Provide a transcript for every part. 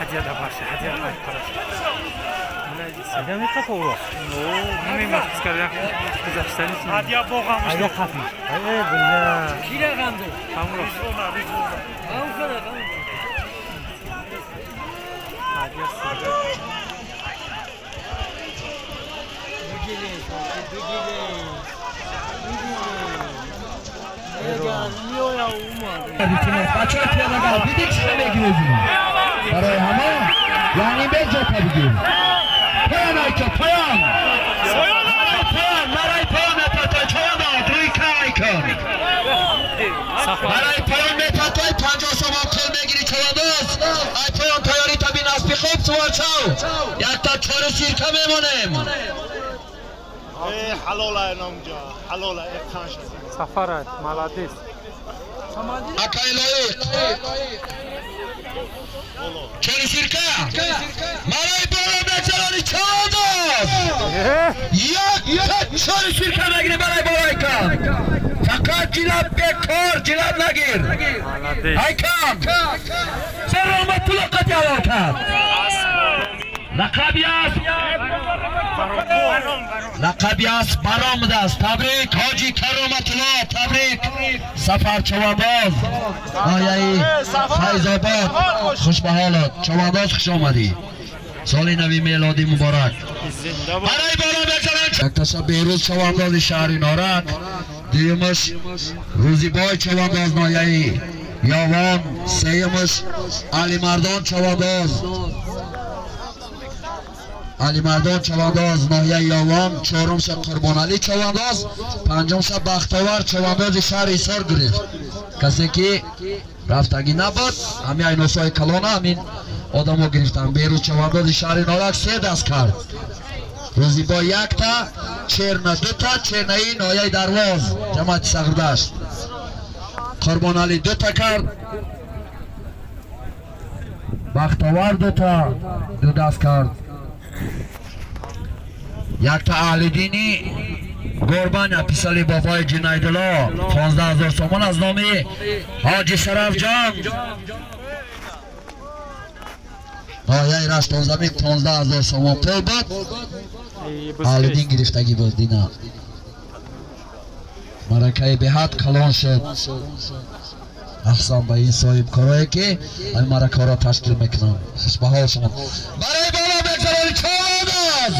Ҳадия дабарша, ҳадия параш. Ҳадия меқафа уро. Намемахз карда гузаштани. Ҳадия боғам. Ҳадия қафи. Э, бля. Ки рақамду? Ҳамро. Ризвона, Ризвона. Ҳадия сага. Бачаҳо пиёдагар дидик чӣ мегирезӣ? Барои ҳама яъне беҷота бигир. Поён айка, поён! Поён, марай поён мепатой, чояндоз, рӯи кай кун. Марай поён мепатой, 50 сомон пул мегирӣ чояндоз. Ай поён тайёрӣ табин аспи хуб сувор шав. Якта чору сирка мемонем. Ҳалола номҷа, ҳалола қанша. Сафарат, молодец. Акай лоиқ. Чори сирка. Марай боло мегзарони чояндоз. Як чори сирка мегирӣ барай болои кам. Фақат ҷилаб бекор, ҷилаб нагир. Айкам. Сароматулло қати ҳалол кард. Лақаби асп. Лақаби асп баромадааст. Табрик ҳоҷи Кароматулло, табрик Сафар чавандоз. Ноҳияи Файзобод. Хуш ба ҳолат. Чавандоз хуш омадӣ. Соли нави мелодӣ муборак. Барои боло мезананд. Якташа Беҳрӯз чавандози шаҳри Норак, дуюмаш Рӯзибой чавандоз ноҳияи Ёвон, сеюмаш Алимардон чавандоз. Алимардон чавандоз ноҳияи Ёвон, чорумша Қурбоналӣ чавандоз, панҷумша Бахтовар чавандози шаҳри Ҳисор гирифт. Касе ки рафтагӣ набуд, ҳамин айносҳои калона ҳамин одамо гирифтанд. Беҳрӯз чавандози шаҳри Норак се даст кард. Рӯзибой якта, Черна дута, Чернаи ноҳияи Дарвоз, ҷамоати Сағрдашт. Қурбоналӣ дута кард. Бахтовар дута, ду даст кард. Якта Аҳлиддини Горбан писали бобои Ҷунайдулло 15 000 сомон аз номи ҳоҷи Шарафҷон. Ноҳияи Рашт замин 15 000 сомон пул буд. Аҳлиддин гирифтагӣ буд дина. Маракаи беҳад калон шуд. Аҳсан ба ин соҳибкорое ки ин маракаҳоро ташкил мекунанд. Хушбаҳолшон. Барои боло мегзарони чавандоз.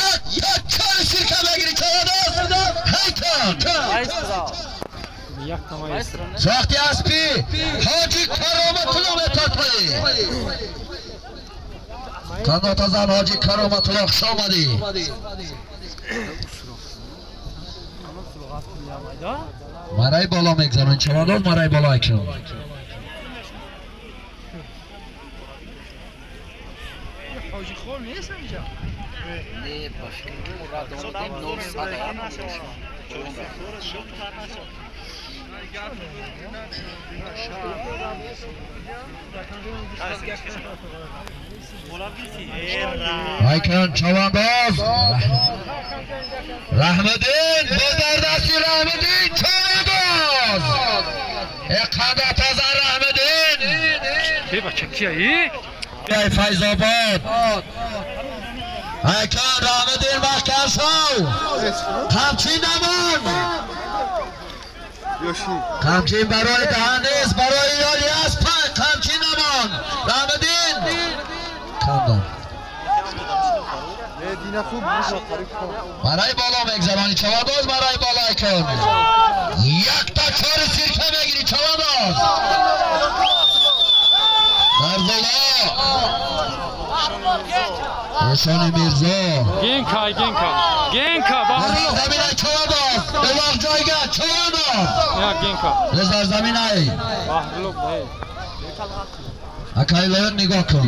Як як чори сирка мегирӣ чавандоз. Ҳайкан. Сохти аспи ҳоҷи Кароматулло метартоӣ. Қанотазан ҳоҷи Кароматулло хуш омадӣ. Марай боло мегзарони чавандоз, марай боло айкун. Айкун чавандоз. Раҳмиддин боз дар дасти Раҳмиддин чавандоз. Э қандатазан Раҳмиддин. Ки бача кия и? Эй Файзобод. Айкун Раҳмиддин маҳкам шав. Қамчин намон. Қамчин барои даҳан нест, барои ёли аст. Қамчин намон. Раҳмиддин. Кандон. Барои боло мегзарони чавандоз, барои боло айкун. Якта чори сирка мегирӣ чавандоз. Дарзоло. Эшони Мирзо. Генка, генка. Генка, баҳрулло. Заминай чавандоз. Улоқ ҷойга чавандоз. Я генка. Дар заминай. Баҳрулло, эй. Акай лоиқ нигоҳ кун.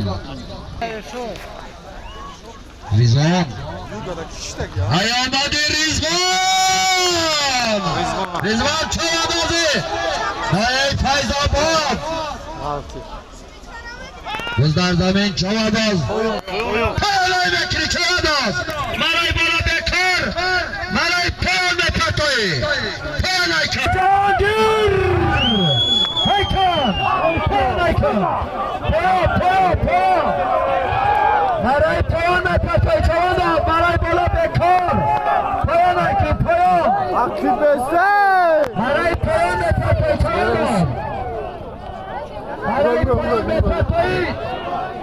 Ризвон. Ай омади Ризвон! Ризвон чавандози! Ноҳияи Файзобод. Боз дар замин чавандоз. Паёлай мекунӣ чавандоз. Марай боло бекор. Марай поён мепартоӣ. Поён айкан. Ҷаҳонгир! Айкан! Поён айкан. ایکن پایان پایان پایان برای پایان نپرتایی چوانداز برای بالا بکار پایان ایکن پایان برای پایان نپرتایی چوانداز برای پایان نپرتایی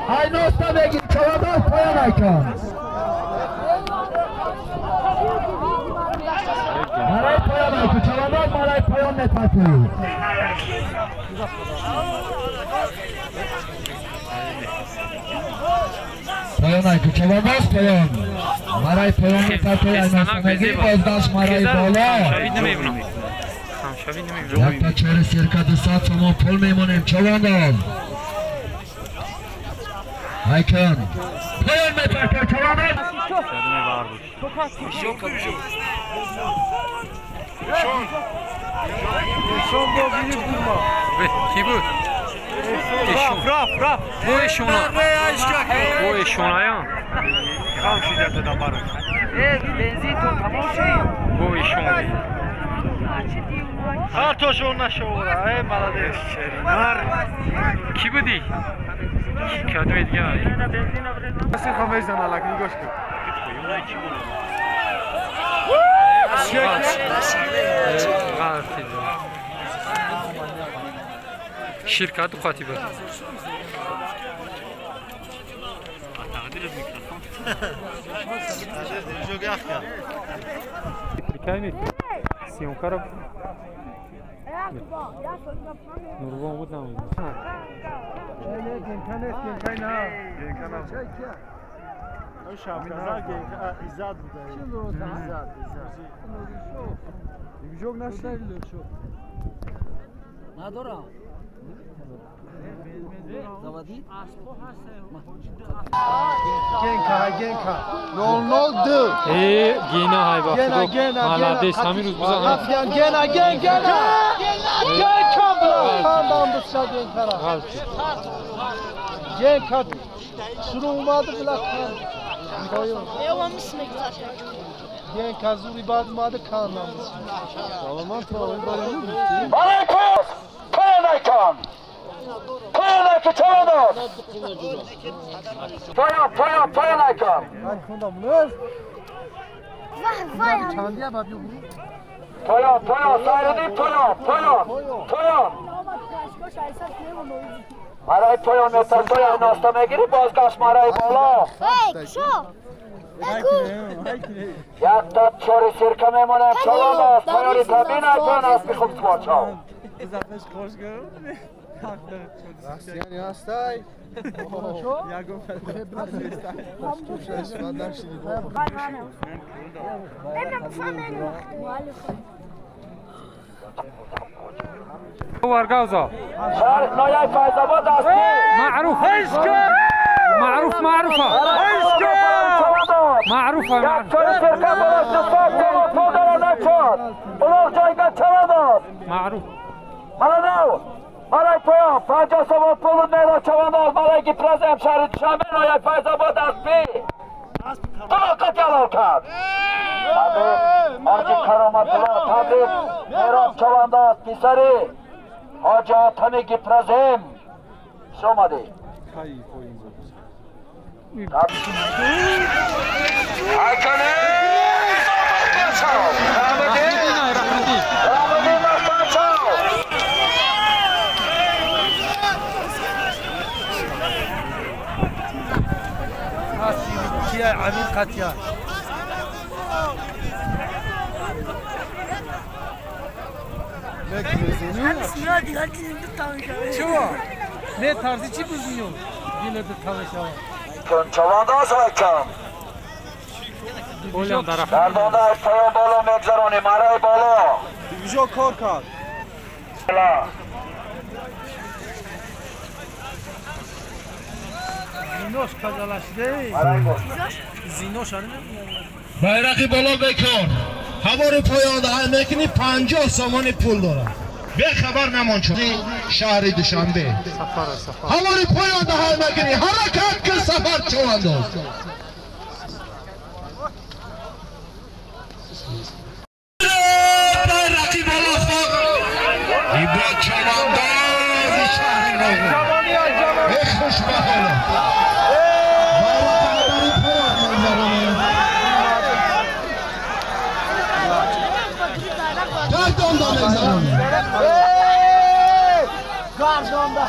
ای نوستا بگیر چوانداز پایان ایکن برای پایان ایکن چوانداز برای پایان نپرتایی پایان ایکن چوانداز پایان برای پایان نپرتایی ای نوستا بگیر بازداشت برای بالا یک تا 4 سرکه 200 تومان پول میمانیم چوانداز ایکن پایان میپرتایی چوانداز کی بود؟ بو ایشونا بو ایشونایان بو ایشون کی بودی؟ کدوم دیگه؟ شركات وخاتبة Genka, Genka. 0-0-2. Gena hay bak. Gena, Gena, Malades, همین روز بزن. Gena, Gena, Gena. Genka bırak. Kandan dışa Genka. Genka. Şunu umadı bırak. Genka zuri badmadı kandan dışa. Tamam tamam. Aleykum. Payan Payan çavandoz. Payan payan payan aykan. Payan payan sayredi payan payan payan. Marай payan metartoya nasta megiri bozgash maray bola. یک تا 4 سرکه میمونه چوانداز پایان تبین ایکن اسب خوب سوار شو. یعنی هستای معروف معروف معروفة معروفة معروف برای پایان 50 سوم پول میرا چوانداز برای گیپرز شهر دوشنبه نایای فیض‌آباد از بی طلاقت اعلام کرد. حاجی کرامت الله تبریک میرا چوانداز پسری حاجی حاتمی گیپرزم شما دی. عميل قتيان Ne tarzı çi buzuyor? Yine de tanışalım. چوانداز حکم دردانه از پایان بالا میگذرانیم مرای بالا دیویژو کار کرد زینوش کجالشده زینوش байрақи боло бекор ҳавори поён мекунӣ 50 сомони пул дорад бехабар намон шуд шаҳри душанбе ҳавори поён даҳал мекунӣ ҳаракат кун сафар човандоз байрақи боло ибо човандози шаҳри Роғун. Гардонда мегзаронӣ. Гардонда.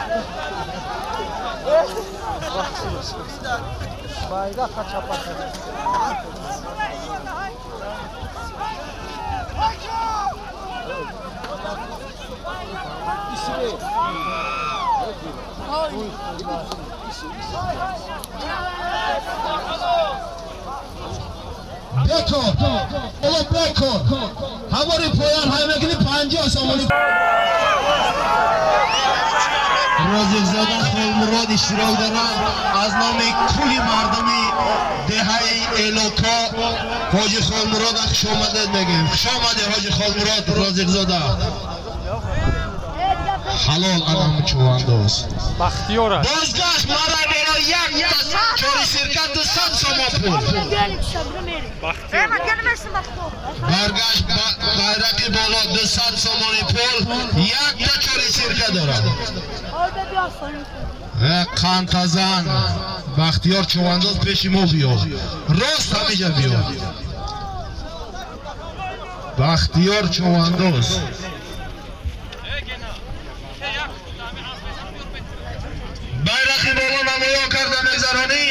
Bayraqa çapar. Бекор, ола бекор. Ҳавори поён ҳай мекунӣ 50 сомонӣ. Розиқзода Холмурод иштирок дорад аз номи кулли мардуми деҳаи Элоко. Ҳоҷи Холмурод хуш омадед мегӯем. Хуш омадед ҳоҷи Холмурод Розиқзода. Ҳалол анам чувандоз. Бахтиёр аст. Бозгашт мара боло як чори сирка 200 сомон пул. Баргашт байрақи боло 200 сомони пул, якта чори сирка дорад. Қантазан Бахтиёр чувандоз пеши мо биё. Рост ҳамиҷа биё. Бахтиёр чувандоз. Байрақи боло намоён карда мегзаронӣ.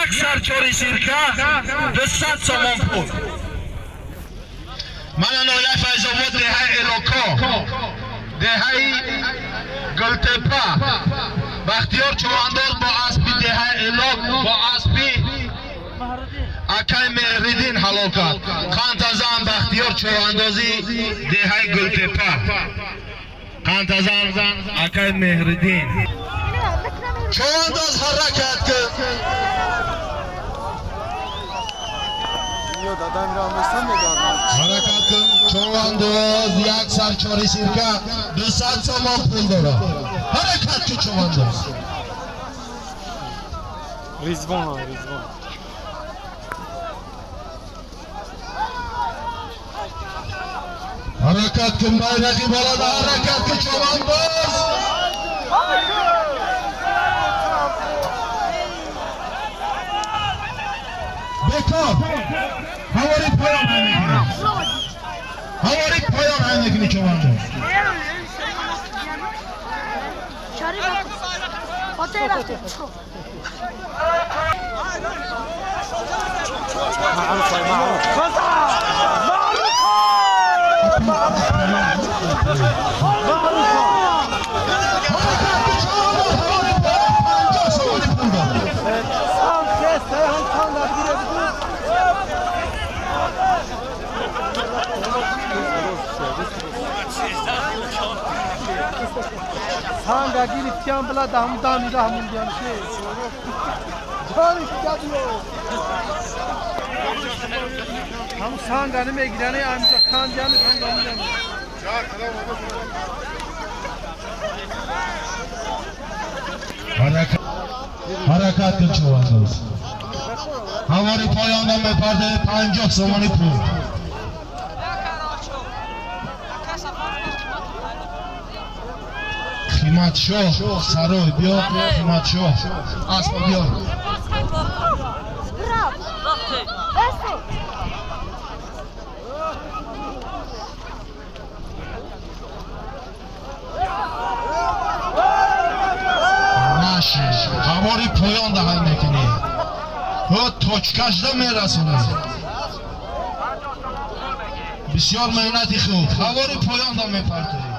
Як сар чори сирка 200 сомон пул. Мана ноҳияи Файзобод, деҳаи Элоко, деҳаи Гултепа. Бахтиёр чувандоз бо аспи деҳаи Элок, бо аспи акай Меҳриддин ҳалол кард. Қантазан Бахтиёр чувандози деҳаи Гултепа. Қантазан акай Меҳриддин. Чувандоз ҳаракат кун. Ҳаракат кун чувандоз, як сар чори сирка 200 сомон пул дорад. Ҳаракат кун чувандоз. Ризвон, Ризвон. Ҳаракат кун байрақи болода, ҳаракат кун чувандоз. Бекор. Ҳавори поён ҳай мекунӣ. Ҳавори поён ҳай мекунӣ чувандоз. معروف معروف. Sanga giriftiyan bila damdan rahmun diyan şey. Jani kadiyo. Ham sanga ne megirane amca khan jan khan jan. Ҳаракат кун чувандоз. Ҳавори поёнда мепардаи 50 сомонӣ пул. Қиматшоҳ сарой биё, Қиматшоҳ аспа биё. Наши ҳавори поён даҳай мекунӣ. Ҳо точкашда мерасонӣ. Бисёр меҳнати хуб. Ҳавори поёнда мепартоӣ.